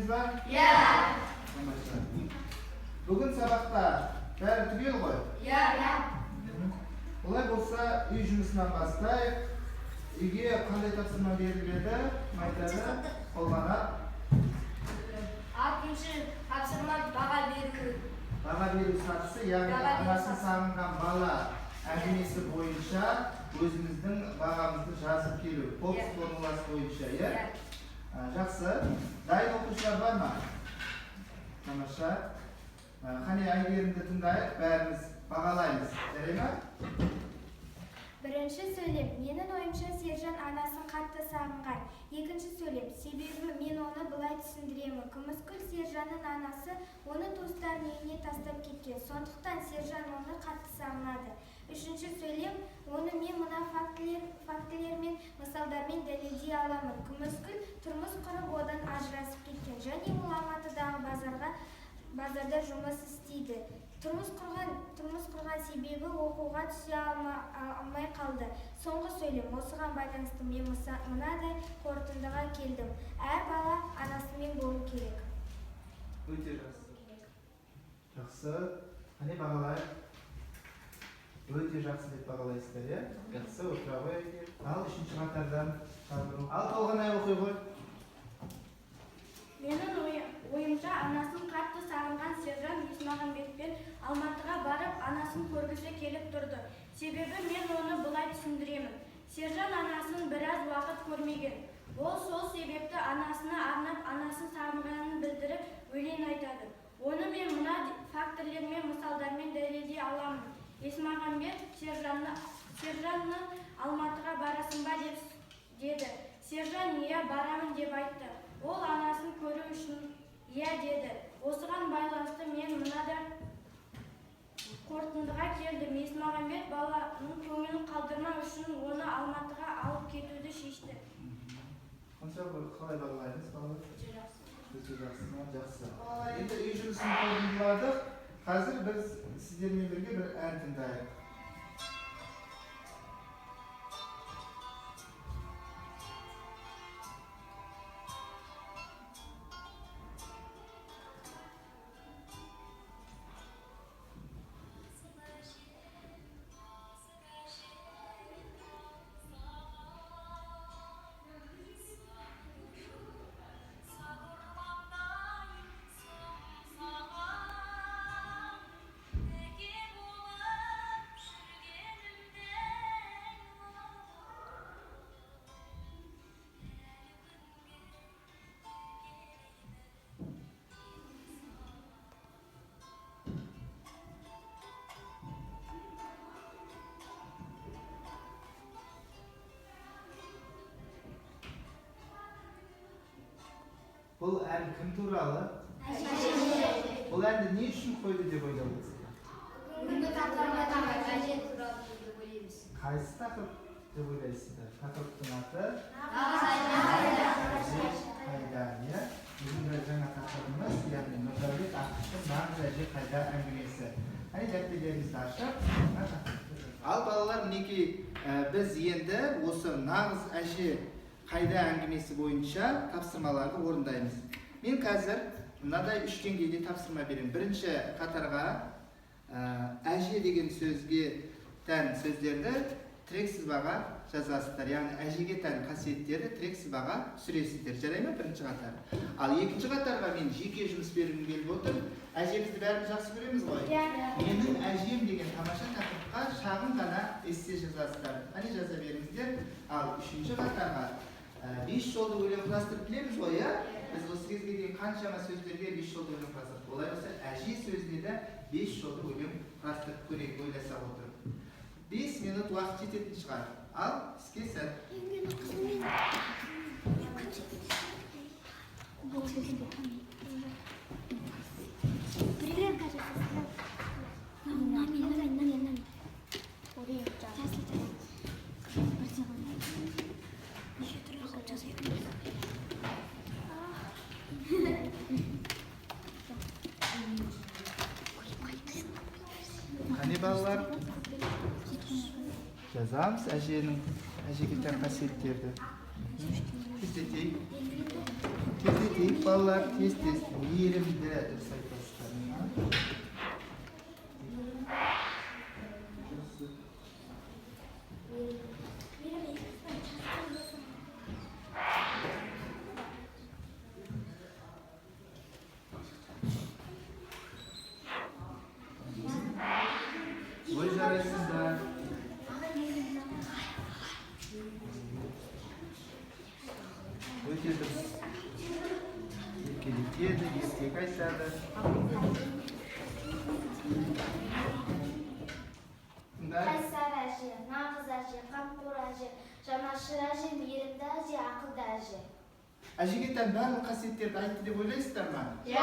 Көреміз ба? Иә. Тамаша. Бүгін сабақта бәрі түгел ғой? Иә. Олай болса, үй жұмысынан бастайық. Үйге қандай тапсырма беріледі? Кім айтады? Қолғанат. Алтыншы тапсырма баға беру. Баға беру сатысы, яғни Баға беру анасын сатысы. сағынған бала әңгімесі бойынша өзіміздің бағамызды жазып келу. Попс Иә. формуласы бойынша, иә? Жақсы. Дайын оқушылар бар ма? Тамаша. Қане, Әйгерімді тыңдайық, бәріміз бағалаймыз. Жарай ма? Бірінші сөйлем. Менің ойымша, Сержан анасын қатты сағынған. Екінші сөйлем. Себебі мен оны былай түсіндіремін. Күміскүл Сержанның анасы оны туыстарының үйіне тастап кеткен. Сондықтан Сержан оны қатты сағынады. Үшінші сөйлем. Оны мен мына фактілермен, мысалдармен дәлелдей аламын. Күміскүл тұрмыс құрып, одан ажырасып кеткен. Және ол Алматыдағы базарда жұмыс істейді. Тұрмыс құрған себебі оқуға түсе алмай қалды. Соңғы сөйлем. Осыған байланысты мен мынадай қорытындыға келдім. Әр бала анасымен болу керек. Өте жақсы. Жақсы. Қане, бағалайық. Өте жақсы деп бағалайсыздар, иә? Жақсы, отыра ғой. Ал үшінші қатардан шақыру. Ал Толғанай оқи ғой. Менің ойымша, анасын қатты сағынған Сержан Есмағамбетпен Алматыға барып, анасын көргісі келіп тұрды. Себебі мен оны былай түсіндіремін. Сержан анасын біраз уақыт көрмеген. Ол сол себепті анасына арнап, анасын сағынғанын білдіріп өлең айтады. Оны мен мына фактілермен, мысалдармен дәлелдей аламын. Есмағамбет Сержанны Алматыға барасың ба деп деді. Сержан иә, барамын деп айтты. Ол анасын көру үшін иә деді. Осыған байланысты мен мынадай қорытындыға келдім. Есмағамбет баланың көңілін қалдырмау үшін оны Алматыға алып кетуді шешті. Қанша, қалай бағалаймыз, балалар? Өте жақсы ма? Жақсы. Енді үй жұмысын қорытындыладық. Қазір біз сіздермен бірге бір ән тыңдайық. Бұл ән кім туралы? Бұл әнді не үшін қойды деп ойлап отырсыздар? Бүгінгі тақырып әже туралы деп ойлаймыз. Қайсы тақырып деп ойлайсыздар? Тақырыптың аты әже қайда, иә? Бүгінгі жаңа тақырыбымыз, яғни Нұрдәулет Ақыштың «Нағыз әже қайда» әңгімесі. Әне, дәптерлерімізді ашып, мына тақырыпты. Ал балалар, мінекей, біз енді осы «Нағыз әже қайда» әңгімесі бойынша тапсырмаларды орындаймыз. Мен қазір мынадай үш деңгейде тапсырма беремін. Бірінші қатарға әже деген сөзге тән сөздерді тірек сызбаға жазасыздар. Яғни әжеге тән қасиеттерді тірек сызбаға түсіресіздер. Жарай ма, бірінші қатар? Ал екінші қатарға мен жеке жұмыс бергім келіп отыр. Әжемізді бәріміз жақсы көреміз ғой. Иә. «Менің әжем» деген тамаша тақырыпқа шағын ғана эссе жазасыздар. Қане, жаза беріңіздер. Ал үшінші қатарға бес жолды өлең құрастырып білеміз ғой, иә? Біз осы кезге дейін қаншама сөздерге бес жолды өлең құрастырдық. Олай болса, әже сөзіне де бес жолды өлең құрастырып көрейік, ойласа отырып. 5 минут уақыт жететін шығар. Ал іске сәт. Біреулер кажется. Нами, нами, нами, нами. Жасыл, жасыл. Бірден ғана. Неше түрлі қылып жасайды. Қане, балалар, жазамыз әженің, әжеге тән қасиеттерді. Тездетейік. Тездетейік, балалар, тез тез. Мейірімді, дұрыс айтасыздар. Жақсы. Ой, жарайсыздар. Өте дұрыс. Еркелетеді, ертегі айтады. Тыңдайық. Қайсар әже, нағыз әже, қамқор әже, жанашыр әже, мейірімді әже, ақылды әже. Әжеге тән барлық қасиеттерді айтты деп ойлайсыздар ма? Иә.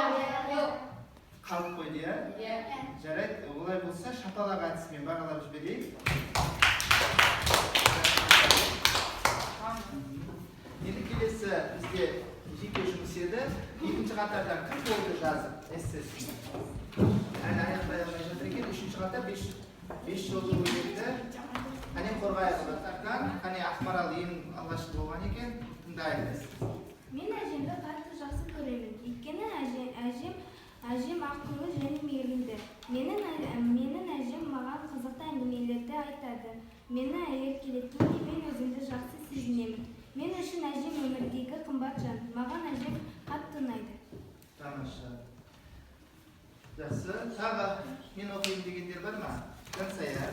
Қалып қойды, иә? Иә. Жарайды, олай болса шапалақ әдісімен бағалап жіберейік. Енді келесі бізде жеке жұмыс еді. Екінші қатардан кім болды жазып эссесін? Әлі аяқтай алмай жатыр екен. Үшінші қатар бес жолды өлеңді. Қане, Қорғайық қатардан, қане, Ақмарал ең алғашқы болған екен. Тыңдаймыз. Мен әжемді қатты жақсы көремін. Өйткені әжем ақылды және мейірімді. Менің әжем маған қызықты әңгімелерді айтады. Мені еркелеткенде мен өзімді жақсы сезінемін. Мен үшін әжем өмірдегі қымбат жан. Маған әжем қатты ұнайды. Тамаша. Жақсы. Тағы мен оқиын дегендер бар ма? Жансая.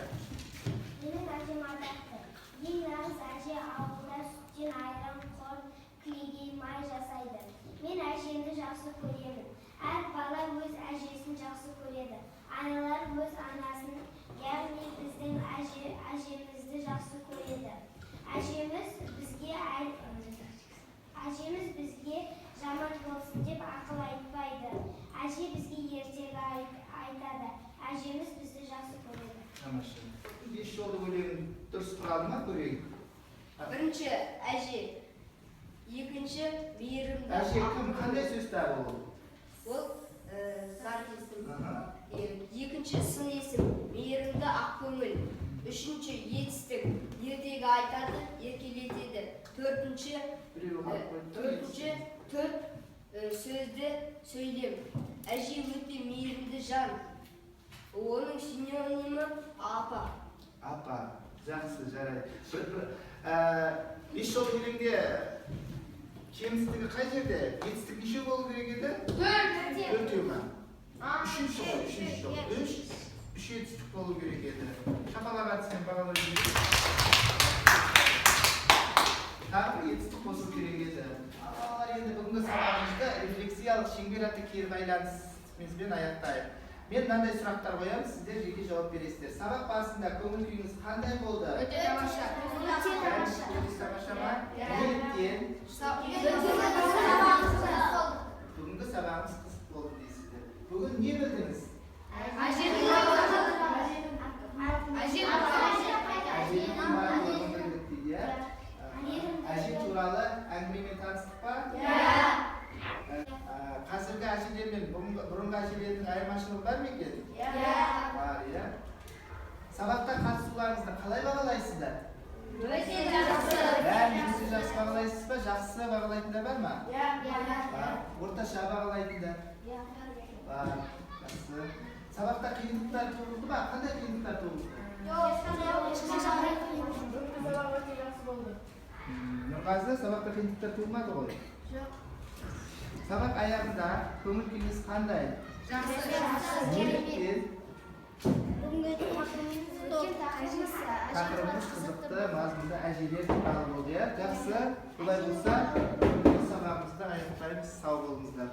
Менің әжем атақты. Ең нағыз әже ауылда сүттен айран, құрт, кілегей, май жасайды. Мен әжемді жақсы көремін. Әр бала өз әжесін жақсы көреді. Аналар өз анасын, яғни біздің әжемізді жақсы көреді. Әжеміз бізге жаман болсын деп ақыл айтпайды. Әже бізге ертегі айтады. Әжеміз бізді жақсы көреді. Тамаша. Бес жолды өлең дұрыс құрады ма, көрейік. Бірінші әже, екінші мейірімді. Әже кім? Қандай сөз тағы ол? Ол зат есім. Екінші сын есім, мейірімді, ақкөңіл. Үшінші етістік, ертегі айтады, еркелетеді. Төртінші Біреуі қалып қойды. төртінші төрт сөзді сөйлем. Әже өте мейірімді жан. Оның синонимі апа. Апа. Жақсы, жарайды. Бес жолды өлеңде кемістігі қай жерде? Етістік неше болу керек еді? Төртеу ма? Үшінші ғой, үшінші жол. Үш етістік болу керек еді. Шапалақ әдісімен бағалап жіберейік. Тағы бір етістік қосу керек еді. Ал енді бүгінгі сабағымызды рефлексиялық шеңбер атты кері байланысымызбен аяқтайық. Мен мынандай сұрақтар қоямын, сіздер жеке жауап бересіздер. Сабақ барысында көңіл күйіңіз қандай болды? Өте тамаша. Өте тамаша. Өте тамаша ма? Неліктен? Бүгінгі сабағымыз қызық болды дейсіздер. Бүгін не білдіңіз? Әженің қымбаттылығын білдік дейді, иә? Әже туралы әңгімемен таныстық па? Иә. Қазіргі әжелер мен бұрынғы әжелердің айырмашылығы бар ма екен? Иә. Бар, иә. Сабақта қатысуларыңызды қалай бағалайсыздар? Өте жақсы. Бәрін өте жақсы бағалайсыз ба? Жақсы бағалайтындар бар ма? Иә. Бар. Орташа бағалайтындар? Бар. Жақсы. Сабақта қиындықтар туғызды ма? Қандай қиындықтар туғызды? Нұрғазы, сабақта қиындықтар туылмады ғой? Жоқ. Сабақ аяғында көңіл күйіңіз қандай? Жақсы. Неліктен? Бүгінгі Тақырыбымыз қызықты, мазмұнды әжелер туралы болды, иә? Жақсы. Олай болса, бүгінгі сабағымызды аяқтаймыз. Сау болыңыздар.